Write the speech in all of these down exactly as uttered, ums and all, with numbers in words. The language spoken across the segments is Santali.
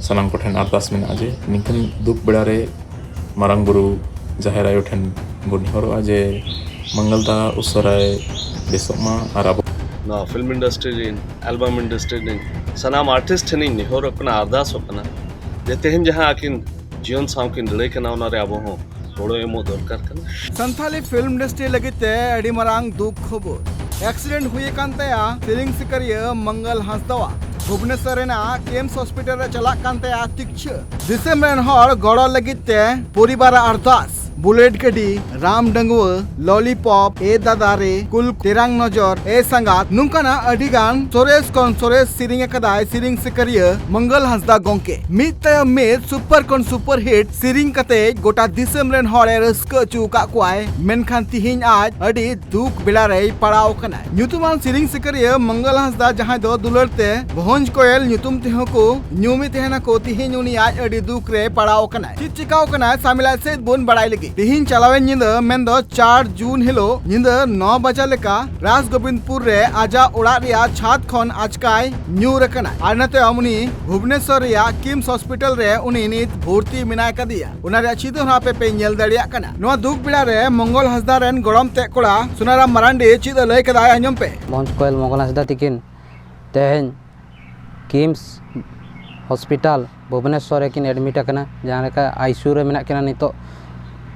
ᱥᱟᱱᱟᱢ ᱠᱚᱴᱷᱮᱱ ᱟᱨᱫᱟᱥ ᱢᱮᱱᱟᱜᱼᱟ ᱡᱮ ᱱᱤᱝᱠᱟᱹᱱ ᱫᱩᱠ ᱵᱮᱲᱟ ᱨᱮ ᱢᱟᱨᱟᱝ ᱵᱩᱨᱩ ᱡᱟᱦᱮᱨ ᱟᱭᱳ ᱴᱷᱮᱱ ᱵᱚᱱ ᱱᱮᱦᱚᱨᱚᱜᱼᱟ ᱡᱮ ᱢᱚᱝᱜᱚᱞ ᱫᱟ ᱩᱥᱟᱹᱨᱟᱭ ᱵᱮᱥᱚᱜ ᱢᱟ ᱟᱨ ᱟᱵᱚ ᱱᱚᱣᱟ ᱯᱷᱤᱞᱢ ᱤᱱᱰᱟᱥᱴᱨᱤ ᱨᱮᱱ, ᱮᱞᱵᱟᱢ ᱤᱱᱰᱟᱥᱴᱨᱤ ᱨᱮᱱ ᱥᱟᱱᱟᱢ ᱟᱨᱴᱤᱥᱴ ᱴᱷᱮᱱᱤᱧ ᱱᱮᱦᱚᱨᱚᱜ ᱠᱟᱱᱟ, ᱟᱨᱫᱟᱥᱚᱜ ᱠᱟᱱᱟ ᱡᱮ ᱛᱮᱦᱮᱧ ᱡᱟᱦᱟᱸ ᱟᱹᱠᱤᱱ ᱡᱤᱭᱚᱱ ᱥᱟᱶ ᱠᱤᱱ ᱞᱟᱹᱲᱟᱹᱭ ᱠᱟᱱᱟ, ᱚᱱᱟᱨᱮ ᱟᱵᱚ ᱦᱚᱸ ᱜᱚᱲᱚ ᱮᱢᱚᱜ ᱫᱚᱨᱠᱟᱨ ᱠᱟᱱᱟ᱾ ᱥᱟᱱᱛᱷᱟᱞᱤ ᱯᱷᱤᱞᱢ ᱤᱱᱰᱟᱥᱴᱨᱤ ᱞᱟᱹᱜᱤᱫ ᱛᱮ ᱟᱹᱰᱤ ᱢᱟᱨᱟᱝ ᱫᱩᱠ ᱠᱷᱚᱵᱚᱨ᱾ ᱮᱠᱥᱤᱰᱮᱱᱴ ᱦᱩᱭ ᱟᱠᱟᱱ ᱛᱟᱭᱟ ᱥᱮᱨᱮᱧ ᱥᱤᱠᱟᱹᱨᱤᱭᱟᱹ ᱢᱚᱝᱜᱚᱞ ᱦᱟᱸᱥᱫᱟᱣᱟᱜ᱾ ᱵᱷᱩᱵᱽᱱᱮᱥᱚᱨ ᱨᱮᱱᱟᱜ ᱠᱮᱢᱥ ᱦᱚᱥᱯᱤᱴᱟᱞ ᱨᱮ ᱪᱟᱞᱟᱜ ᱠᱟᱱ ᱛᱟᱭᱟ ᱛᱤᱠᱪᱷᱟᱹ᱾ ᱫᱤᱥᱚᱢ ᱨᱮᱱ ᱦᱚᱲ ᱜᱚᱲᱚ ᱞᱟᱹᱜᱤᱫ ᱛᱮ ᱯᱚᱨᱤᱵᱟᱨᱟᱜ ᱟᱨᱫᱟᱥ᱾ ᱵᱩᱞᱮᱴ ᱜᱟᱹᱰᱤ, ᱨᱟᱢ ᱰᱟᱺᱜᱩᱣᱟᱹ, ᱞᱚᱞᱤᱯᱚᱯ, ᱮ ᱫᱟᱫᱟ ᱨᱮ, ᱠᱩᱞ ᱛᱮᱨᱟᱝ ᱱᱚᱡᱚᱨ, ᱮ ᱥᱟᱸᱜᱟᱛ, ᱱᱚᱝᱠᱟᱱᱟᱜ ᱟᱹᱰᱤ ᱜᱟᱱ ᱥᱚᱨᱮᱥ ᱠᱷᱚᱱ ᱥᱚᱨᱮᱥ ᱥᱮᱨᱮᱧ ᱟᱠᱟᱫᱟᱭ ᱥᱮᱨᱮᱧ ᱥᱤᱠᱟᱹᱨᱤᱭᱟᱹ ᱢᱚᱝᱜᱚᱞ ᱦᱟᱸᱥᱫᱟ ᱜᱚᱝᱠᱮ᱾ ᱢᱤᱫ ᱛᱟᱭᱚᱢ ᱢᱤᱫ ᱥᱩᱯᱟᱨ ᱠᱷᱚᱱ ᱥᱩᱯᱟᱨ ᱦᱤᱴ ᱥᱮᱨᱮᱧ ᱠᱟᱛᱮ ᱜᱚᱴᱟ ᱫᱤᱥᱚᱢ ᱨᱮᱱ ᱦᱚᱲ ᱮ ᱨᱟᱹᱥᱠᱟᱹ ᱦᱚᱪᱚ ᱟᱠᱟᱫ ᱠᱚᱣᱟᱭ, ᱢᱮᱱᱠᱷᱟᱱ ᱛᱤᱦᱤᱧ ᱟᱡ ᱟᱹᱰᱤ ᱫᱩᱠ ᱵᱮᱲᱟ ᱨᱮᱭ ᱯᱟᱲᱟᱣ ᱟᱠᱟᱱᱟ᱾ ᱧᱩᱛᱩᱢᱟᱱ ᱥᱮᱨᱮᱧ ᱥᱤᱠᱟᱹᱨᱤᱭᱟᱹ ᱢᱚᱝᱜᱚᱞ ᱦᱟᱸᱥᱫᱟ, ᱡᱟᱦᱟᱸᱭ ᱫᱚ ᱫᱩᱞᱟᱹᱲ ᱛᱮ ᱵᱷᱚᱸᱡᱽ ᱠᱚᱭᱮᱞ ᱧᱩᱛᱩᱢ ᱛᱮᱦᱚᱸ ᱠᱚ ᱧᱩᱢᱮ ᱛᱟᱦᱮᱱᱟ ᱠᱚ, ᱛᱤᱦᱤᱧ ᱩᱱᱤ ᱟᱡ ᱟᱹᱰᱤ ᱫᱩᱠ ᱨᱮ ᱯᱟᱲᱟᱣ ᱟᱠᱟᱱᱟᱭ᱾ ᱪᱮᱫ ᱪᱤᱠᱟᱣ ᱟᱠᱟᱱᱟ, ᱥᱟᱢᱤᱞᱟᱭ ᱥᱮᱫ ᱵᱚᱱ ᱵᱟᱲᱟᱭ ᱞᱟᱹᱜᱤᱫ᱾ ᱛᱤᱦᱤᱧ ᱪᱟᱞᱟᱣᱮᱱ ᱧᱤᱫᱟᱹ, ᱢᱮᱱᱫᱚ ᱪᱟᱨ ᱡᱩᱱ ᱦᱤᱞᱳᱜ ᱧᱤᱫᱟᱹ ᱱᱚ ᱵᱟᱡᱟ ᱞᱮᱠᱟ ᱨᱟᱡᱽ ᱜᱳᱵᱤᱱᱫᱯᱩᱨ ᱨᱮ ᱟᱡᱟᱜ ᱚᱲᱟᱜ ᱨᱮᱭᱟᱜ ᱪᱷᱟᱫᱽ ᱠᱷᱚᱱ ᱟᱪᱠᱟᱭ ᱧᱩᱨ ᱟᱠᱟᱱᱟ᱾ ᱟᱨ ᱱᱚᱛᱮ ᱩᱱᱤ ᱵᱷᱩᱵᱽᱱᱮᱥᱚᱨ ᱨᱮᱭᱟᱜ ᱠᱤᱢᱥ ᱦᱚᱥᱯᱤᱴᱟᱞ ᱨᱮ ᱩᱱᱤ ᱱᱤᱛ ᱵᱷᱚᱨᱛᱤ ᱢᱮᱱᱟᱭ ᱠᱟᱫᱮᱭᱟ᱾ ᱚᱱᱟ ᱨᱮᱭᱟᱜ ᱪᱤᱛᱟᱹᱨ ᱦᱚᱸ ᱟᱯᱮ ᱯᱮ ᱧᱮᱞ ᱫᱟᱲᱮᱭᱟᱜ ᱠᱟᱱᱟ᱾ ᱱᱚᱣᱟ ᱫᱩᱠ ᱵᱮᱲᱟ ᱨᱮ ᱢᱚᱝᱜᱚᱞ ᱦᱟᱸᱥᱫᱟ ᱨᱮᱱ ᱜᱚᱲᱚᱢ ᱛᱮᱫ ᱠᱚᱲᱟ ᱥᱩᱱᱟᱨᱟᱢ ᱢᱟᱨᱟᱱᱰᱤ ᱪᱮᱫ ᱮ ᱞᱟᱹᱭ ᱠᱟᱫᱟᱭ, ᱟᱸᱡᱚᱢ ᱯᱮ᱾ ᱵᱷᱚᱸᱡᱽ ᱠᱚᱭᱮᱞ ᱢᱚᱝᱜᱚᱞ ᱦᱟᱸᱥᱫᱟ ᱛᱤᱠᱤᱱ ᱛᱮᱦᱮᱧ ᱠᱤᱢᱥ ᱦᱚᱥᱯᱤᱴᱟᱞ ᱵᱷᱩᱵᱽᱱᱮᱥᱚᱨ ᱨᱮᱠᱤᱱ ᱮᱰᱢᱤᱴ ᱟᱠᱟᱱᱟ, ᱡᱟᱦᱟᱸ ᱞᱮᱠᱟ ᱟᱭᱥᱤᱭᱩ ᱨᱮ ᱢᱮᱱᱟᱜ ᱠᱤᱱᱟ ᱱᱤᱛᱚᱜ᱾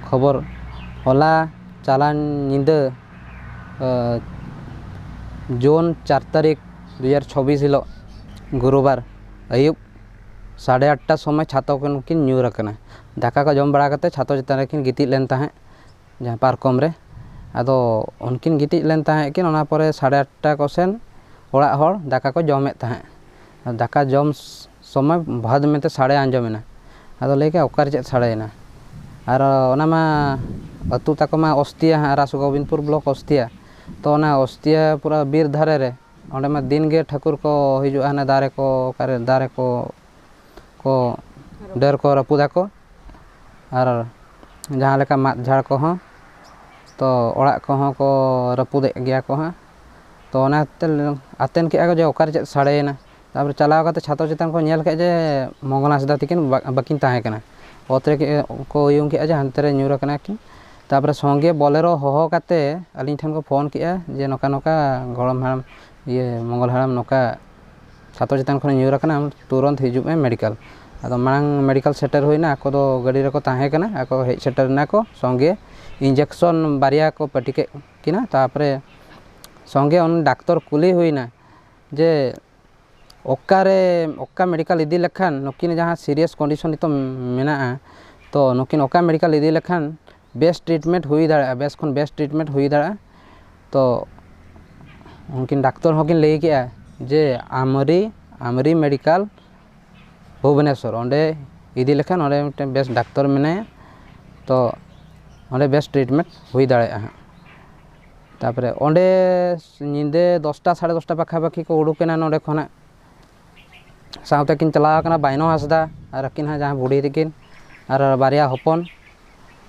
ᱠᱷᱚᱵᱚᱨ ᱦᱚᱞᱟ ᱪᱟᱞᱟᱣᱮᱱ ᱧᱤᱫᱟᱹ, ᱟᱸ, ᱡᱩᱱ ᱪᱟᱨ ᱛᱟᱹᱨᱤᱠᱷ ᱫᱩ ᱦᱟᱡᱟᱨ ᱪᱷᱚᱵᱵᱤᱥ ᱦᱤᱞᱳᱜ ᱜᱩᱨᱩᱵᱟᱨ ᱟᱹᱭᱩᱵ ᱥᱟᱲᱮ ᱟᱴᱴᱟ ᱥᱚᱢᱚᱭ ᱪᱷᱟᱛᱚ ᱠᱷᱚᱱ ᱠᱤᱱ ᱧᱩᱨ ᱟᱠᱟᱱᱟ᱾ ᱫᱟᱠᱟ ᱠᱚ ᱡᱚᱢ ᱵᱟᱲᱟ ᱠᱟᱛᱮ ᱪᱷᱟᱛᱚ ᱪᱮᱛᱟᱱ ᱨᱮᱠᱤᱱ ᱜᱤᱛᱤᱡ ᱞᱮᱱ ᱛᱟᱦᱮᱸᱫ ᱡᱟᱦᱟᱸ ᱯᱟᱨᱠᱚᱢ ᱨᱮ᱾ ᱟᱫᱚ ᱩᱱᱠᱤᱱ ᱜᱤᱛᱤᱡ ᱞᱮᱱ ᱛᱟᱦᱮᱸᱫ ᱠᱤᱱ, ᱚᱱᱟ ᱯᱚᱨᱮ ᱥᱟᱲᱮ ᱟᱴᱴᱟ ᱠᱚᱥᱮᱱ ᱚᱲᱟᱜ ᱦᱚᱲ ᱫᱟᱠᱟ ᱠᱚ ᱡᱚᱢᱮᱫ ᱛᱟᱦᱮᱸᱫ᱾ ᱫᱟᱠᱟ ᱡᱚᱢ ᱥᱚᱢᱚᱭ ᱵᱷᱟᱫᱽ ᱢᱮᱱᱛᱮ ᱥᱟᱰᱮ ᱟᱸᱡᱚᱢᱮᱱᱟ᱾ ᱟᱫᱚ ᱞᱟᱹᱭ ᱠᱮᱫᱟ, "ᱚᱠᱟᱨᱮ ᱪᱮᱫ ᱥᱟᱰᱮᱭᱮᱱᱟ?" ᱟᱨ ᱚᱱᱟ ᱢᱟ ᱟᱹᱛᱩ ᱛᱟᱠᱚ ᱢᱟ ᱚᱥᱛᱤᱭᱟ ᱦᱟᱸᱜ, ᱨᱟᱥ ᱜᱳᱵᱤᱱᱫᱯᱩᱨ ᱵᱞᱚᱠ ᱚᱥᱛᱤᱭᱟ᱾ ᱛᱚ ᱚᱱᱟ ᱚᱥᱛᱤᱭᱟ ᱯᱩᱨᱟᱹ ᱵᱤᱨ ᱫᱷᱟᱨᱮ ᱨᱮ, ᱚᱸᱰᱮ ᱢᱟ ᱫᱤᱱ ᱜᱮ ᱴᱷᱟᱹᱠᱩᱨ ᱠᱚ ᱦᱤᱡᱩᱜᱼᱟ, ᱦᱟᱱᱮ ᱫᱟᱨᱮ ᱠᱚ, ᱚᱠᱟᱨᱮ ᱫᱟᱨᱮ ᱠᱚ, ᱠᱚ ᱰᱟᱹᱨ ᱠᱚ ᱨᱟᱹᱯᱩᱫᱟᱠᱚ᱾ ᱟᱨ ᱡᱟᱦᱟᱸ ᱞᱮᱠᱟ ᱢᱟᱫ ᱡᱷᱟᱲ ᱠᱚᱦᱚᱸ, ᱛᱚ ᱚᱲᱟᱜ ᱠᱚᱦᱚᱸ ᱠᱚ ᱨᱟᱹᱯᱩᱫᱮᱫ ᱜᱮᱭᱟ ᱠᱚ ᱦᱟᱸᱜ᱾ ᱛᱚ ᱚᱱᱟᱛᱮ ᱟᱛᱮᱱ ᱠᱮᱫᱼᱟ ᱠᱚ ᱡᱮ ᱚᱠᱟᱨᱮ ᱪᱮᱫ ᱥᱟᱰᱮᱭᱮᱱᱟ᱾ ᱛᱟᱨᱯᱚᱨᱮ ᱪᱟᱞᱟᱣ ᱠᱟᱛᱮ ᱪᱷᱟᱛᱚ ᱪᱮᱛᱟᱱ ᱠᱚ ᱧᱮᱞ ᱠᱮᱫ ᱡᱮ ᱢᱚᱝᱜᱚᱞ ᱦᱟᱸᱥᱫᱟ ᱛᱤᱠᱤᱱ ᱵᱟ-, ᱵᱟᱹᱠᱤᱱ ᱛᱟᱦᱮᱸ ᱠᱟᱱᱟ᱾ ᱚᱛ ᱨᱮ ᱠᱚ ᱩᱭᱩᱝ ᱠᱮᱫᱼᱟ ᱡᱮ ᱦᱟᱱᱛᱮ ᱨᱮ ᱧᱩᱨ ᱟᱠᱟᱱᱟ ᱠᱤᱱ᱾ ᱛᱟᱨᱯᱚᱨᱮ ᱥᱚᱸᱜᱮ ᱵᱚᱞᱮᱨᱳ ᱦᱚᱦᱚ ᱠᱟᱛᱮ ᱟᱹᱞᱤᱧ ᱴᱷᱮᱱ ᱠᱚ ᱯᱷᱳᱱ ᱠᱮᱫᱼᱟ ᱡᱮ ᱱᱚᱝᱠᱟ ᱱᱚᱝᱠᱟ ᱜᱚᱲᱚᱢ ᱦᱟᱲᱟᱢ, ᱤᱭᱟᱹ, ᱢᱚᱝᱜᱚᱞ ᱦᱟᱲᱟᱢ ᱱᱚᱝᱠᱟ ᱪᱷᱟᱛᱚ ᱪᱮᱛᱟᱱ ᱠᱷᱚᱱᱮ ᱧᱩᱨ ᱟᱠᱟᱱᱟ, ᱟᱢ ᱛᱩᱨᱚᱱᱛ ᱦᱤᱡᱩᱜ ᱢᱮ ᱢᱮᱰᱤᱠᱮᱞ᱾ ᱟᱫᱚ ᱢᱟᱲᱟᱝ ᱢᱮᱰᱤᱠᱮᱞ ᱥᱮᱴᱮᱨ ᱦᱩᱭᱱᱟ, ᱟᱠᱚ ᱫᱚ ᱜᱟᱹᱰᱤ ᱨᱮᱠᱚ ᱛᱟᱦᱮᱸ ᱠᱟᱱᱟ, ᱟᱠᱚ ᱦᱮᱡ ᱥᱮᱴᱮᱨ ᱮᱱᱟ ᱠᱚ᱾ ᱥᱚᱸᱜᱮ ᱤᱧᱡᱮᱠᱥᱚᱱ ᱵᱟᱨᱭᱟ ᱠᱚ ᱯᱟᱹᱴᱤ ᱠᱮᱫ ᱠᱤᱱᱟ᱾ ᱛᱟᱨᱯᱚᱨᱮ ᱥᱚᱸᱜᱮ ᱩᱱᱤ ᱰᱟᱠᱛᱚᱨ ᱠᱩᱞᱤ ᱦᱩᱭᱱᱟ ᱡᱮ ᱚᱠᱟᱨᱮ, ᱚᱠᱟ ᱢᱮᱰᱤᱠᱮᱞ ᱤᱫᱤ ᱞᱮᱠᱷᱟᱱ ᱱᱩᱠᱤᱱ ᱡᱟᱦᱟᱸ ᱥᱤᱨᱤᱭᱟᱥ ᱠᱚᱱᱰᱤᱥᱚᱱ ᱱᱤᱛᱚᱜ ᱢᱮᱱᱟᱜᱼᱟ, ᱛᱚ ᱱᱩᱠᱤᱱ ᱚᱠᱟ ᱢᱮᱰᱤᱠᱮᱞ ᱤᱫᱤ ᱞᱮᱠᱷᱟᱱ ᱵᱮᱥ ᱴᱨᱤᱴᱢᱮᱱᱴ ᱦᱩᱭ ᱫᱟᱲᱮᱭᱟᱜᱼᱟ, ᱵᱮᱥ ᱠᱷᱚᱱ ᱵᱮᱥ ᱴᱨᱤᱴᱢᱮᱱᱴ ᱦᱩᱭ ᱫᱟᱲᱮᱭᱟᱜᱼᱟ᱾ ᱛᱚ ᱩᱱᱠᱤᱱ ᱰᱟᱠᱛᱚᱨ ᱦᱚᱸᱠᱤᱱ ᱞᱟᱹᱭ ᱠᱮᱜᱼᱟ ᱡᱮ ᱟᱢᱨᱤ, ᱟᱢᱨᱤ ᱢᱮᱰᱤᱠᱮᱞ ᱵᱷᱩᱵᱽᱱᱮᱥᱚᱨ, ᱚᱸᱰᱮ ᱤᱫᱤ ᱞᱮᱠᱷᱟᱱ ᱚᱸᱰᱮ ᱢᱤᱫᱴᱮᱱ ᱵᱮᱥ ᱰᱟᱠᱛᱚᱨ ᱢᱮᱱᱟᱭᱟ, ᱛᱚ ᱚᱸᱰᱮ ᱵᱮᱥ ᱴᱨᱤᱴᱢᱮᱱᱴ ᱦᱩᱭ ᱫᱟᱲᱮᱭᱟᱜᱼᱟ ᱦᱟᱸᱜ᱾ ᱛᱟᱨᱯᱚᱨᱮ ᱚᱸᱰᱮ ᱧᱤᱫᱟᱹ ᱫᱚᱥᱴᱟ, ᱥᱟᱲᱮ ᱫᱚᱥᱴᱟ ᱯᱟᱠᱷᱟᱯᱟᱠᱷᱤ ᱠᱚ ᱩᱰᱩᱠ ᱮᱱᱟ ᱱᱚᱸᱰᱮ ᱠᱷᱚᱱᱟᱜ᱾ ᱥᱟᱶᱛᱮ ᱠᱤᱱ ᱪᱟᱞᱟᱣ ᱟᱠᱟᱱᱟ ᱵᱟᱭᱱᱚ ᱦᱟᱸᱥᱫᱟ ᱟᱨ ᱟᱹᱠᱤᱱ ᱦᱟᱸᱜ ᱡᱟᱦᱟᱸ ᱵᱩᱰᱷᱤ ᱛᱟᱹᱠᱤᱱ ᱟᱨ ᱵᱟᱨᱭᱟ ᱦᱚᱯᱚᱱ,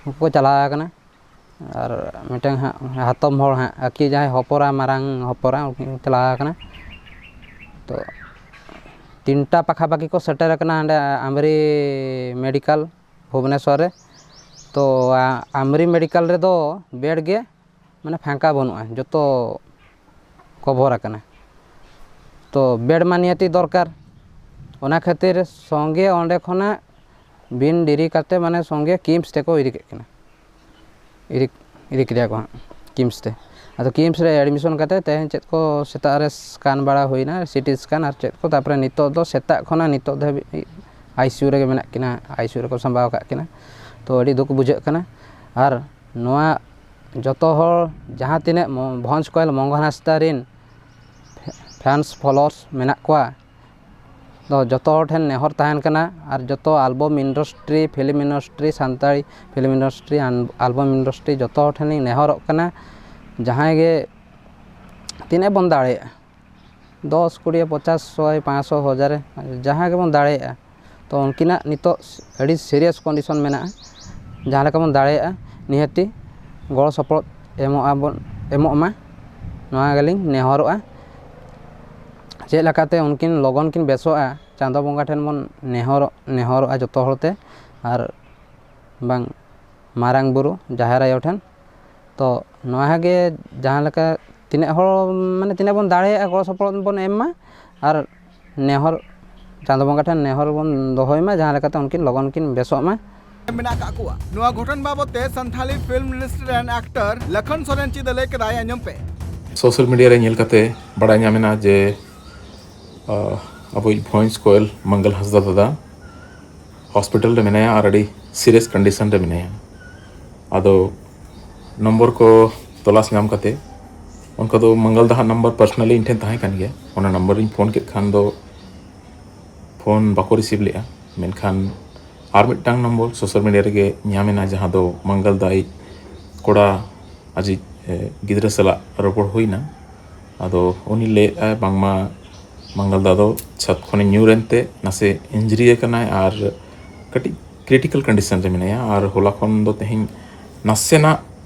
ᱩᱱᱠᱩ ᱠᱚ ᱪᱟᱞᱟᱣ ᱟᱠᱟᱱᱟ᱾ ᱟᱨ ᱢᱤᱫᱴᱟᱝ ᱦᱟᱸᱜ ᱦᱟᱛᱚᱢ ᱦᱚᱲ ᱦᱟᱸᱜ, ᱟᱹᱠᱤᱱ ᱡᱟᱦᱟᱸᱭ ᱦᱚᱯᱚᱨᱟ, ᱢᱟᱨᱟᱝ ᱦᱚᱯᱚᱨᱟ, ᱩᱱᱠᱤᱱ ᱠᱤᱱ ᱪᱟᱞᱟᱣ ᱟᱠᱟᱱᱟ᱾ ᱛᱚ ᱛᱤᱱᱴᱟ ᱯᱟᱠᱷᱟᱯᱟᱠᱷᱤ ᱠᱚ ᱥᱮᱴᱮᱨ ᱟᱠᱟᱱᱟ ᱦᱟᱸᱰᱮ ᱟᱢᱨᱤ ᱢᱮᱰᱤᱠᱮᱞ ᱵᱷᱩᱵᱽᱱᱮᱥᱚᱨ ᱨᱮ᱾ ᱛᱚ ᱟ-, ᱟᱢᱨᱤ ᱢᱮᱰᱤᱠᱮᱞ ᱨᱮᱫᱚ ᱵᱮᱰ ᱜᱮ ᱢᱟᱱᱮ ᱯᱷᱟᱸᱠᱟ ᱵᱟᱹᱱᱩᱜᱼᱟ, ᱡᱚᱛᱚ ᱠᱚᱵᱷᱚᱨ ᱟᱠᱟᱱᱟ᱾ ᱛᱚ ᱵᱮᱰ ᱢᱟ ᱱᱤᱦᱟᱹᱛᱤ ᱫᱚᱨᱠᱟᱨ, ᱚᱱᱟ ᱠᱷᱟᱹᱛᱤᱨ ᱥᱚᱸᱜᱮ ᱚᱸᱰᱮ ᱠᱷᱚᱱᱟᱜ ᱵᱤᱱ ᱰᱮᱨᱤ ᱠᱟᱛᱮ ᱢᱟᱱᱮ ᱥᱚᱸᱜᱮ ᱠᱤᱢᱥ ᱛᱮᱠᱚ ᱤᱫᱤ ᱠᱮᱫ ᱠᱤᱱᱟ, ᱤᱫᱤ, ᱤᱫᱤ ᱠᱮᱫᱮᱭᱟ ᱠᱚ ᱦᱟᱸᱜ ᱠᱤᱢᱥ ᱛᱮ᱾ ᱟᱫᱚ ᱠᱤᱢᱥ ᱨᱮ ᱮᱰᱢᱤᱥᱚᱱ ᱠᱟᱛᱮ ᱛᱮᱦᱮᱧ ᱪᱮᱫ ᱠᱚ ᱥᱮᱛᱟᱜ ᱨᱮ ᱥᱠᱟᱱ ᱵᱟᱲᱟ ᱦᱩᱭᱱᱟ, ᱥᱤᱴᱤ ᱥᱠᱟᱱ ᱟᱨ ᱪᱮᱫ ᱠᱚ, ᱛᱟᱨᱯᱚᱨᱮ ᱱᱤᱛᱚᱜ ᱫᱚ ᱥᱮᱛᱟᱜ ᱠᱷᱚᱱᱟᱜ ᱱᱤᱛᱚᱜ ᱫᱷᱟᱹᱵᱤᱡ ᱟᱭᱥᱤᱭᱩ ᱨᱮᱜᱮ ᱢᱮᱱᱟᱜ ᱠᱤᱱᱟ, ᱟᱭᱥᱤᱭᱩ ᱨᱮᱠᱚ ᱥᱟᱢᱵᱟᱣ ᱟᱠᱟᱫ ᱠᱤᱱᱟ᱾ ᱛᱚ ᱟᱹᱰᱤ ᱫᱩᱠ ᱵᱩᱡᱷᱟᱹᱜ ᱠᱟᱱᱟ᱾ ᱟᱨ ᱱᱚᱣᱟ ᱡᱚᱛᱚ ᱦᱚᱲ ᱡᱟᱦᱟᱸ ᱛᱤᱱᱟᱹᱜ ᱢᱚ-, ᱵᱷᱚᱸᱡᱽ ᱠᱚᱭᱮᱞ ᱢᱚᱝᱜᱚᱞ ᱦᱟᱸᱥᱫᱟ ᱨᱮᱱ ᱯᱷᱮᱱᱥ ᱯᱷᱚᱞᱳᱣᱟᱨᱥ ᱢᱮᱱᱟᱜ ᱠᱚᱣᱟ, ᱫᱚ ᱡᱚᱛᱚ ᱦᱚᱲ ᱴᱷᱮᱱ ᱱᱮᱦᱚᱨ ᱛᱟᱦᱮᱱ ᱠᱟᱱᱟ᱾ ᱟᱨ ᱡᱚᱛᱚ album industry, film industry, Santali film industry, ᱟᱱ-, ᱟᱞᱵᱚᱢ ᱤᱱᱰᱟᱥᱴᱨᱤ ᱡᱚᱛᱚ ᱦᱚᱲ ᱴᱷᱮᱱᱤᱧ ᱱᱮᱦᱚᱨᱚᱜ ᱠᱟᱱᱟ, ᱡᱟᱦᱟᱸᱭ ᱜᱮ ᱛᱤᱱᱟᱹᱜ ᱵᱚᱱ ᱫᱟᱲᱮᱭᱟᱜᱼᱟ, ᱫᱚᱥ, ᱠᱩᱲᱤ, ᱯᱚᱪᱟᱥ, ᱥᱚᱭ, ᱯᱟᱸᱪᱥᱚ, ᱦᱟᱡᱟᱨ, ᱡᱟᱦᱟᱸ ᱜᱮᱵᱚᱱ ᱫᱟᱲᱮᱭᱟᱜᱼᱟ᱾ ᱛᱚ ᱩᱱᱠᱤᱱᱟᱜ ᱱᱤᱛᱚᱜ ᱟᱹᱰᱤ ᱥᱤᱨᱤᱭᱟᱥ ᱠᱚᱱᱰᱤᱥᱚᱱ ᱢᱮᱱᱟᱜᱼᱟ, ᱡᱟᱦᱟᱸ ᱞᱮᱠᱟ ᱵᱚᱱ ᱫᱟᱲᱮᱭᱟᱜᱼᱟ ᱱᱤᱦᱟᱹᱛᱤ ᱜᱚᱲᱚ ᱥᱚᱯᱚᱦᱚᱫ ᱮᱢᱚᱜ ᱟᱵᱚᱱ, ᱮᱢᱚᱜ ᱢᱟ, ᱱᱚᱣᱟ ᱜᱮᱞᱤᱧ ᱱᱮᱦᱚᱨᱚᱜᱼᱟ᱾ ᱪᱮᱫ ᱞᱮᱠᱟᱛᱮ ᱩᱱᱠᱤᱱ ᱞᱚᱜᱚᱱ ᱠᱤᱱ ᱵᱮᱥᱚᱜᱼᱟ, ᱪᱟᱸᱫᱚ ᱵᱚᱸᱜᱟ ᱴᱷᱮᱱ ᱵᱚᱱ ᱱᱮᱦᱚᱨᱚᱜ, ᱱᱮᱦᱚᱨᱚᱜᱼᱟ ᱡᱚᱛᱚ ᱦᱚᱲᱛᱮ, ᱟᱨ ᱵᱟᱝ ᱢᱟᱨᱟᱝ ᱵᱩᱨᱩ ᱡᱟᱦᱮᱨ ᱟᱭᱳ ᱴᱷᱮᱱ᱾ ᱛᱚ ᱱᱚᱣᱟ ᱜᱮ ᱡᱟᱦᱟᱸ ᱞᱮᱠᱟ ᱛᱤᱱᱟᱹᱜ ᱦᱚᱲ, ᱢᱟᱱᱮ ᱛᱤᱱᱟᱹᱜ ᱵᱚᱱ ᱫᱟᱲᱮᱭᱟᱜᱼᱟ, ᱜᱚᱲᱚ ᱥᱚᱯᱚᱦᱚᱫ ᱵᱚᱱ ᱮᱢ ᱢᱟ, ᱟᱨ ᱱᱮᱦᱚᱨ, ᱪᱟᱸᱫᱚ ᱵᱚᱸᱜᱟ ᱴᱷᱮᱱ ᱱᱮᱦᱚᱨ ᱵᱚᱱ ᱫᱚᱦᱚᱭ ᱢᱟ, ᱡᱟᱦᱟᱸ ᱞᱮᱠᱟᱛᱮ ᱩᱱᱠᱤᱱ ᱞᱚᱜᱚᱱ ᱠᱤᱱ ᱵᱮᱥᱚᱜ ᱢᱟ᱾ ᱢᱮᱱᱟᱜ ᱟᱠᱟᱫ ᱠᱚᱣᱟ᱾ ᱱᱚᱣᱟ ᱜᱷᱚᱴᱚᱱ ᱵᱟᱵᱚᱫ ᱛᱮ ᱥᱟᱱᱛᱷᱟᱞᱤ ᱯᱷᱤᱞᱢ ᱤᱱᱰᱟᱥᱴᱨᱤ ᱨᱮᱱ ᱟᱠᱴᱚᱨ ᱞᱚᱠᱷᱚᱱ ᱥᱚᱨᱮᱱ ᱪᱮᱫ ᱮ ᱞᱟᱹᱭ ᱠᱮᱫᱟᱭ, ᱟᱸᱡᱚᱢ ᱯᱮ᱾ ᱥᱳᱥᱟᱞ ᱢᱤᱰᱤᱭᱟ ᱨᱮ ᱧᱮᱞ ᱠᱟᱛᱮ ᱵᱟᱲᱟᱭ ᱧᱟᱢ ᱮᱱᱟ ᱡᱮ ᱟᱵᱚᱭᱤᱡ ᱵᱷᱚᱸᱡᱽ ᱠᱚᱭᱮᱞ ᱢᱚᱝᱜᱚᱞ ᱦᱟᱸᱥᱫᱟ ᱫᱟᱫᱟ ᱦᱚᱥᱯᱤᱴᱟᱞ ᱨᱮ ᱢᱮᱱᱟᱭᱟ ᱟᱨ ᱟᱹᱰᱤ ᱥᱤᱨᱤᱭᱟᱥ ᱠᱚᱱᱰᱤᱥᱚᱱ ᱨᱮ ᱢᱮᱱᱟᱭᱟ᱾ ᱟᱫᱚ ᱱᱚᱢᱵᱚᱨ ᱠᱚ ᱛᱚᱞᱟᱥ ᱧᱟᱢ ᱠᱟᱛᱮ, ᱚᱱᱠᱟ ᱫᱚ ᱢᱚᱝᱜᱚᱞ ᱫᱟᱦᱟᱜ ᱱᱟᱢᱵᱟᱨ ᱯᱟᱨᱥᱚᱱᱟᱞᱤ ᱤᱧ ᱴᱷᱮᱱ ᱛᱟᱦᱮᱸ ᱠᱟᱱ ᱜᱮᱭᱟ, ᱚᱱᱟ ᱱᱟᱢᱵᱟᱨ ᱤᱧ ᱯᱷᱳᱱ ᱠᱮᱫ ᱠᱷᱟᱱ ᱫᱚ ᱯᱷᱳᱱ ᱵᱟᱠᱚ ᱨᱤᱥᱤᱵᱷ ᱞᱮᱫᱼᱟ᱾ ᱢᱮᱱᱠᱷᱟᱱ ᱟᱨ ᱢᱤᱫᱴᱟᱝ ᱱᱚᱢᱵᱚᱨ ᱥᱳᱥᱟᱞ ᱢᱤᱰᱤᱭᱟ ᱨᱮᱜᱮ ᱧᱟᱢ ᱮᱱᱟ, ᱡᱟᱦᱟᱸ ᱫᱚ ᱢᱚᱝᱜᱚᱞ ᱫᱟᱭ ᱠᱚᱲᱟ ᱟᱡᱤᱡ ᱜᱤᱫᱽᱨᱟᱹ ᱥᱟᱞᱟᱜ ᱨᱚᱯᱚᱲ ᱦᱩᱭᱱᱟ᱾ ᱟᱫᱚ ᱩᱱᱤ ᱞᱟᱹᱭᱮᱫᱼᱟᱭ ᱵᱟᱝᱢᱟ ᱢᱚᱝᱜᱚᱞ ᱫᱟ ᱫᱚ ᱪᱷᱟᱛ ᱠᱷᱚᱱᱮ ᱧᱩᱨ ᱮᱱᱛᱮ ᱱᱟᱥᱮ ᱤᱱᱡᱩᱨᱤ ᱟᱠᱟᱱᱟᱭ ᱟᱨ ᱠᱟᱹᱴᱤᱡ ᱠᱨᱤᱴᱤᱠᱟᱞ ᱠᱚᱱᱰᱤᱥᱚᱱ ᱨᱮ ᱢᱮᱱᱟᱭᱟ, ᱟᱨ ᱦᱚᱞᱟ ᱠᱷᱚᱱ ᱫᱚ ᱛᱮᱦᱮᱧ ᱱᱟᱥᱮᱱᱟᱜ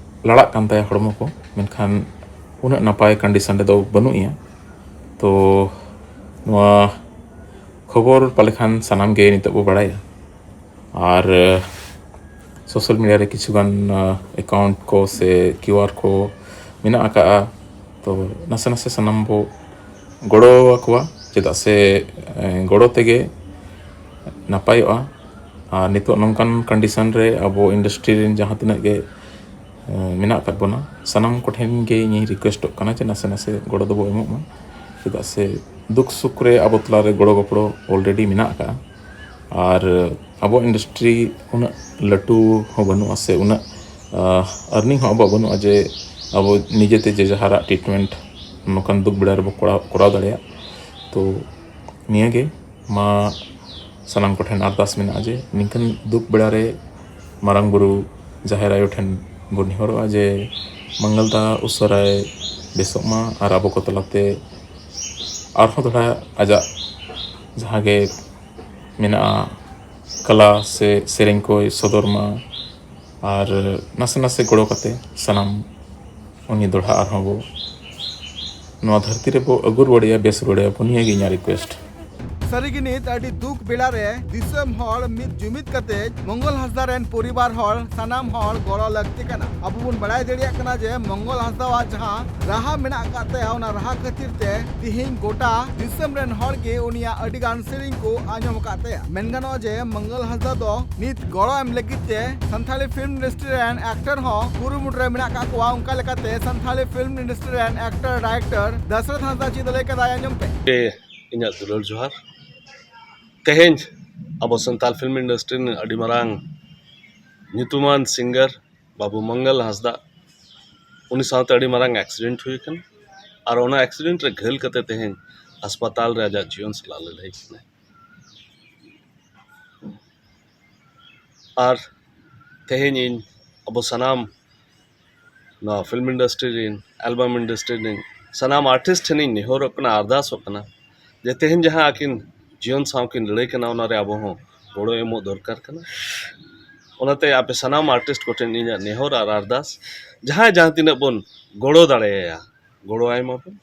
ᱞᱟᱲᱟᱜ ᱠᱟᱱ ᱛᱟᱭᱟ ᱦᱚᱲᱢᱚ ᱠᱚ, ᱢᱮᱱᱠᱷᱟᱱ ᱩᱱᱟᱹᱜ ᱱᱟᱯᱟᱭ ᱠᱚᱱᱰᱤᱥᱚᱱ ᱨᱮᱫᱚ ᱵᱟᱹᱱᱩᱜ ᱮᱭᱟ᱾ ᱛᱚ ᱱᱚᱣᱟ ᱠᱷᱚᱵᱚᱨ ᱯᱟᱞᱮ ᱠᱷᱟᱱ ᱥᱟᱱᱟᱢ ᱜᱮ ᱱᱤᱛᱚᱜ ᱵᱚ ᱵᱟᱲᱟᱭᱟ᱾ ᱟᱨ ᱥᱳᱥᱟᱞ ᱢᱤᱰᱤᱭᱟ ᱨᱮ ᱠᱤᱪᱷᱩᱜᱟᱱ ᱮᱠᱟᱣᱩᱱᱴ ᱠᱚ ᱥᱮ ᱠᱤᱭᱩ ᱟᱨ ᱠᱚ ᱢᱮᱱᱟᱜ ᱟᱠᱟᱫᱼᱟ᱾ ᱛᱚ ᱱᱟᱥᱮ ᱱᱟᱥᱮ ᱥᱟᱱᱟᱢ ᱵᱚ ᱜᱚᱲᱚ ᱟᱠᱚᱣᱟ, ᱪᱮᱫᱟᱜ ᱥᱮ ᱜᱚᱲᱚ ᱛᱮᱜᱮ ᱱᱟᱯᱟᱭᱚᱜᱼᱟ᱾ ᱟᱨ ᱱᱤᱛᱚᱜ ᱱᱚᱝᱠᱟᱱ ᱠᱚᱱᱰᱤᱥᱚᱱ ᱨᱮ ᱟᱵᱚ ᱤᱱᱰᱟᱥᱴᱨᱤ ᱨᱮᱱ ᱡᱟᱦᱟᱸ ᱛᱤᱱᱟᱹᱜ ᱜᱮ ᱢᱮᱱᱟᱜ ᱟᱠᱟᱫ ᱵᱚᱱᱟ, ᱥᱟᱱᱟᱢ ᱠᱚᱴᱷᱮᱱ ᱜᱮ ᱤᱧᱤᱧ ᱨᱤᱠᱩᱭᱮᱥᱴᱚᱜ ᱠᱟᱱᱟ ᱡᱮ ᱱᱟᱥᱮ ᱱᱟᱥᱮ ᱜᱚᱲᱚ ᱫᱚᱵᱚ ᱮᱢᱚᱜ ᱢᱟ, ᱪᱮᱫᱟᱜ ᱥᱮ ᱫᱩᱠ ᱥᱩᱠ ᱨᱮ ᱟᱵᱚ ᱛᱟᱞᱟᱨᱮ ᱜᱚᱲᱚ ᱜᱚᱯᱚᱲᱚ ᱚᱞᱨᱮᱰᱤ ᱢᱮᱱᱟᱜ ᱟᱠᱟᱫᱼᱟ᱾ ᱟᱨ ᱟᱵᱚ ᱤᱱᱰᱟᱥᱴᱨᱤ ᱩᱱᱟᱹᱜ ᱞᱟᱹᱴᱩ ᱦᱚᱸ ᱵᱟᱹᱱᱩᱜᱼᱟ ᱥᱮ ᱩᱱᱟᱹᱜ ᱟᱨᱱᱤᱝ ᱦᱚᱸ ᱟᱵᱚᱣᱟᱜ ᱵᱟᱹᱱᱩᱜᱼᱟ ᱡᱮ ᱟᱵᱚ ᱱᱤᱡᱮᱛᱮ ᱡᱮ ᱡᱟᱦᱟᱨᱟᱜ ᱴᱨᱤᱴᱢᱮᱱᱴ ᱱᱚᱝᱠᱟᱱ ᱫᱩᱠ ᱵᱮᱲᱟ ᱨᱮᱵᱚ ᱠᱚᱨᱟᱣ ᱠᱚᱨᱟᱣ ᱫᱟᱲᱮᱭᱟᱜ᱾ ᱛᱚ ᱱᱤᱭᱟᱹᱜᱮ ᱢᱟ ᱥᱟᱱᱟᱢ ᱠᱚᱴᱷᱮᱱ ᱟᱨᱫᱟᱥ ᱢᱮᱱᱟᱜᱼᱟ ᱡᱮ ᱱᱤᱝᱠᱟᱹᱱ ᱫᱩᱠ ᱵᱮᱲᱟ ᱨᱮ ᱢᱟᱨᱟᱝ ᱵᱩᱨᱩ ᱡᱟᱦᱮᱨ ᱟᱭᱳ ᱴᱷᱮᱱ ᱵᱚᱱ ᱱᱮᱦᱚᱨᱚᱜᱼᱟ ᱡᱮ ᱢᱚᱝᱜᱚᱞ ᱫᱟ ᱩᱥᱟᱹᱨᱟᱭ ᱵᱮᱥᱚᱜ ᱢᱟ ᱟᱨ ᱟᱵᱚ ᱠᱚ ᱛᱟᱞᱟᱛᱮ ᱟᱨᱦᱚᱸ ᱫᱚᱦᱲᱟ ᱟᱡᱟᱜ ᱡᱟᱦᱟᱸ ᱜᱮ ᱢᱮᱱᱟᱜᱼᱟ ᱠᱟᱞᱟ ᱥᱮ ᱥᱮᱨᱮᱧ ᱠᱚᱭ ᱥᱚᱫᱚᱨ ᱢᱟ᱾ ᱟᱨ ᱱᱟᱥᱮ ᱱᱟᱥᱮ ᱜᱚᱲᱚ ᱠᱟᱛᱮ ᱥᱟᱱᱟᱢ ᱩᱱᱤ ᱫᱚᱦᱲᱟ ᱟᱨᱦᱚᱸ ᱵᱚ ᱱᱚᱣᱟ ᱫᱷᱟᱹᱨᱛᱤ ᱨᱮᱵᱚ ᱟᱹᱜᱩ ᱨᱩᱣᱟᱹᱲᱮᱭᱟ, ᱵᱮᱥ ᱨᱩᱣᱟᱹᱲᱮᱭᱟ ᱵᱚ, ᱱᱤᱭᱟᱹ ᱜᱮ ᱤᱧᱟᱹᱜ ᱨᱤᱠᱩᱭᱮᱥᱴ᱾ ᱥᱟᱹᱨᱤᱜᱮ ᱱᱤᱛ ᱟᱹᱰᱤ ᱫᱩᱠ ᱵᱮᱲᱟ ᱨᱮ ᱫᱤᱥᱚᱢ ᱦᱚᱲ ᱢᱤᱫ ᱡᱩᱢᱤᱫ ᱠᱟᱛᱮ ᱢᱚᱝᱜᱚᱞ ᱦᱟᱸᱥᱫᱟ ᱨᱮᱱ ᱯᱚᱨᱤᱵᱟᱨ ᱦᱚᱲ ᱥᱟᱱᱟᱢ ᱦᱚᱲ ᱜᱚᱲᱚ ᱞᱟᱹᱠᱛᱤ ᱠᱟᱱᱟ᱾ ᱟᱵᱚ ᱵᱚᱱ ᱵᱟᱲᱟᱭ ᱫᱟᱲᱮᱭᱟᱜ ᱠᱟᱱᱟ ᱡᱮ ᱢᱚᱝᱜᱚᱞ ᱦᱟᱸᱥᱫᱟᱣᱟᱜ ᱡᱟᱦᱟᱸ ᱨᱟᱦᱟ ᱢᱮᱱᱟᱜ ᱟᱠᱟᱫ ᱛᱟᱭᱟ, ᱚᱱᱟ ᱨᱟᱦᱟ ᱠᱷᱟᱹᱛᱤᱨ ᱛᱮ ᱛᱤᱦᱤᱧ ᱜᱚᱴᱟ ᱫᱤᱥᱚᱢ ᱨᱮᱱ ᱦᱚᱲ ᱜᱮ ᱩᱱᱤᱭᱟᱜ ᱟᱹᱰᱤ ᱜᱟᱱ ᱥᱮᱨᱮᱧ ᱠᱚ ᱟᱸᱡᱚᱢ ᱟᱠᱟᱫ ᱛᱟᱭᱟ᱾ ᱢᱮᱱ ᱜᱟᱱᱚᱜᱼᱟ ᱡᱮ ᱢᱚᱝᱜᱚᱞ ᱦᱟᱸᱥᱫᱟ ᱫᱚ ᱱᱤᱛ ᱜᱚᱲᱚ ᱮᱢ ᱞᱟᱹᱜᱤᱫ ᱛᱮ ᱥᱟᱱᱛᱷᱟᱞᱤ ᱯᱷᱤᱞᱢ ᱤᱱᱰᱟᱥᱴᱨᱤ ᱨᱮᱱ ᱟᱠᱴᱚᱨ ᱦᱚᱸ ᱠᱩᱨᱩᱢᱩᱴᱩ ᱨᱮ ᱢᱮᱱᱟᱜ ᱟᱠᱟᱫ ᱠᱚᱣᱟ᱾ ᱚᱱᱠᱟ ᱞᱮᱠᱟᱛᱮ ᱥᱟᱱᱛᱷᱟᱞᱤ ᱯᱷᱤᱞᱢ ᱤᱱᱰᱟᱥᱴᱨᱤ ᱨᱮᱱ ᱟᱠᱴᱚᱨ ᱰᱟᱭᱨᱮᱠᱴᱚᱨ ᱫᱟᱥᱨᱚᱛᱷ ᱦᱟᱸᱥᱫᱟ ᱪᱮᱫ ᱞᱟᱹᱭ ᱠᱟᱫᱟᱭ, ᱟᱸᱡᱚᱢ ᱯᱮ᱾ ᱤᱧᱟᱹᱜ ᱫᱩᱞᱟᱹᱲ ᱡᱚᱦᱟᱨ᱾ ᱛᱮᱦᱮᱧ ᱟᱵᱚ ᱥᱟᱱᱛᱟᱲ ᱯᱷᱤᱞᱢ ᱤᱱᱰᱟᱥᱴᱨᱤ ᱨᱤᱱ ᱟᱹᱰᱤ ᱢᱟᱨᱟᱝ ᱧᱩᱛᱩᱢᱟᱱ ᱥᱤᱝᱜᱟᱨ ᱵᱟᱹᱵᱩ ᱢᱚᱝᱜᱚᱞ ᱦᱟᱸᱥᱫᱟ, ᱩᱱᱤ ᱥᱟᱶᱛᱮ ᱟᱹᱰᱤ ᱢᱟᱨᱟᱝ ᱮᱠᱥᱤᱰᱮᱱᱴ ᱦᱩᱭ ᱟᱠᱟᱱᱟ᱾ ᱟᱨ ᱚᱱᱟ ᱮᱠᱥᱤᱰᱮᱱᱴ ᱨᱮ ᱜᱷᱟᱹᱞ ᱠᱟᱛᱮ ᱛᱮᱦᱮᱧ ᱦᱟᱥᱯᱟᱛᱟᱞ ᱨᱮ ᱟᱡᱟᱜ ᱡᱤᱭᱚᱱ ᱥᱟᱞᱟᱜ ᱞᱟᱹᱲᱦᱟᱹᱭ ᱠᱟᱱᱟᱭ᱾ ᱟᱨ ᱛᱮᱦᱮᱧ ᱤᱧ ᱟᱵᱚ ᱥᱟᱱᱟᱢ ᱱᱚᱣᱟ ᱯᱷᱤᱞᱢ ᱤᱱᱰᱟᱥᱴᱨᱤ ᱨᱮᱱ, ᱮᱞᱵᱟᱢ ᱤᱱᱰᱟᱥᱴᱨᱤ ᱨᱮᱱ ᱥᱟᱱᱟᱢ ᱟᱨᱴᱤᱥᱴ ᱴᱷᱮᱱᱤᱧ ᱱᱮᱦᱚᱨᱚᱜ ᱠᱟᱱᱟ, ᱟᱨᱫᱟᱥᱚᱜ ᱠᱟᱱᱟ ᱡᱮ ᱛᱮᱦᱮᱧ ᱡᱟᱦᱟᱸ ᱟᱹᱠᱤᱱ ᱡᱤᱭᱚᱱ ᱥᱟᱶ ᱠᱤᱱ ᱞᱟᱹᱲᱦᱟᱹᱭ ᱠᱟᱱᱟ, ᱚᱱᱟᱨᱮ ᱟᱵᱚ ᱦᱚᱸ ᱜᱚᱲᱚ ᱮᱢᱚᱜ ᱫᱚᱨᱠᱟᱨ ᱠᱟᱱᱟ᱾ ᱚᱱᱟᱛᱮ ᱟᱯᱮ ᱥᱟᱱᱟᱢ ᱟᱨᱴᱤᱥᱴ ᱠᱚᱴᱷᱮᱱ ᱤᱧᱟᱹᱜ ᱱᱮᱦᱚᱨ ᱟᱨ ᱟᱨᱫᱟᱥ, ᱡᱟᱦᱟᱸᱭ ᱡᱟᱦᱟᱸ ᱛᱤᱱᱟᱹᱜ ᱵᱚᱱ ᱜᱚᱲᱚ ᱫᱟᱲᱮᱭᱟᱭᱟ, ᱜᱚᱲᱚ ᱟᱭ ᱢᱟᱵᱚᱱ,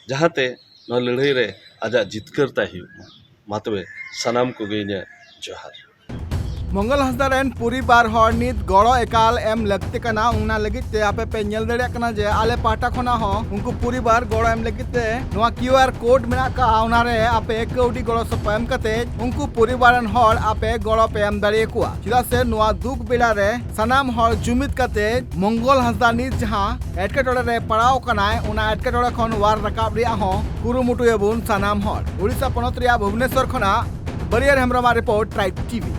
ᱡᱟᱦᱟᱸᱛᱮ ᱱᱚᱣᱟ ᱞᱟᱹᱲᱦᱟᱹᱭ ᱨᱮ ᱟᱡᱟᱜ ᱡᱤᱛᱠᱟᱹᱨ ᱛᱟᱭ ᱦᱩᱭᱩᱜ ᱢᱟ᱾ ᱢᱟ ᱛᱚᱵᱮ ᱥᱟᱱᱟᱢ ᱠᱚᱜᱮ ᱤᱧᱟᱹᱜ ᱡᱚᱦᱟᱨ᱾ ᱢᱚᱝᱜᱚᱞ ᱦᱟᱸᱥᱫᱟ ᱨᱮᱱ ᱯᱚᱨᱤᱵᱟᱨ ᱦᱚᱲ ᱱᱤᱛ ᱜᱚᱲᱚ ᱮᱠᱟᱞ ᱮᱢ ᱞᱟᱹᱠᱛᱤ ᱠᱟᱱᱟ᱾ ᱚᱱᱟ ᱞᱟᱹᱜᱤᱫ ᱛᱮ ᱟᱯᱮ ᱯᱮ ᱧᱮᱞ ᱫᱟᱲᱮᱭᱟᱜ ᱠᱟᱱᱟ ᱡᱮ ᱟᱞᱮ ᱯᱟᱦᱴᱟ ᱠᱷᱚᱱᱟᱜ ᱦᱚᱸ ᱩᱱᱠᱩ ᱯᱚᱨᱤᱵᱟᱨ ᱜᱚᱲᱚ ᱮᱢ ᱞᱟᱹᱜᱤᱫ ᱛᱮ ᱱᱚᱣᱟ ᱠᱤᱭᱩ ᱟᱨ ᱠᱳᱰ ᱢᱮᱱᱟᱜ ᱟᱠᱟᱫᱼᱟ, ᱚᱱᱟᱨᱮ ᱟᱯᱮ ᱠᱟᱹᱣᱰᱤ ᱜᱚᱲᱚ ᱥᱚᱯᱚᱦᱚᱫ ᱮᱢ ᱠᱟᱛᱮ ᱩᱱᱠᱩ ᱯᱚᱨᱤᱵᱟᱨ ᱨᱮᱱ ᱦᱚᱲ ᱟᱯᱮ ᱜᱚᱲᱚ ᱯᱮ ᱮᱢ ᱫᱟᱲᱮᱭᱟᱠᱚᱣᱟ᱾ ᱪᱮᱫᱟᱜ ᱥᱮ ᱱᱚᱣᱟ ᱫᱩᱠ ᱵᱮᱲᱟ ᱨᱮ ᱥᱟᱱᱟᱢ ᱦᱚᱲ ᱡᱩᱢᱤᱫ ᱠᱟᱛᱮ ᱢᱚᱝᱜᱚᱞ ᱦᱟᱸᱥᱫᱟ ᱱᱤᱛ ᱡᱟᱦᱟᱸ ᱮᱴᱠᱮᱴᱚᱬᱮ ᱨᱮ ᱯᱟᱲᱟᱣ ᱠᱟᱱᱟᱭ, ᱚᱱᱟ ᱮᱴᱠᱮᱴᱚᱬᱮ ᱠᱷᱚᱱ ᱚᱣᱟᱨ ᱨᱟᱠᱟᱵ ᱨᱮᱭᱟᱜ ᱦᱚᱸ ᱠᱩᱨᱩᱢᱩᱴᱩᱭᱟᱵᱚᱱ ᱥᱟᱱᱟᱢ ᱦᱚᱲ᱾ ᱳᱰᱤᱥᱟ ᱯᱚᱱᱚᱛ ᱨᱮᱭᱟᱜ ᱵᱷᱩᱵᱽᱱᱮᱥᱚᱨ ᱠᱷᱚᱱᱟᱜ ᱵᱟᱹᱨᱭᱟᱹᱨ ᱦᱮᱢᱵᱨᱚᱢᱟᱜ ᱨᱤᱯᱳᱨᱴ, ᱴᱨᱟᱭᱤᱵᱽ ᱴᱤᱵᱷᱤ᱾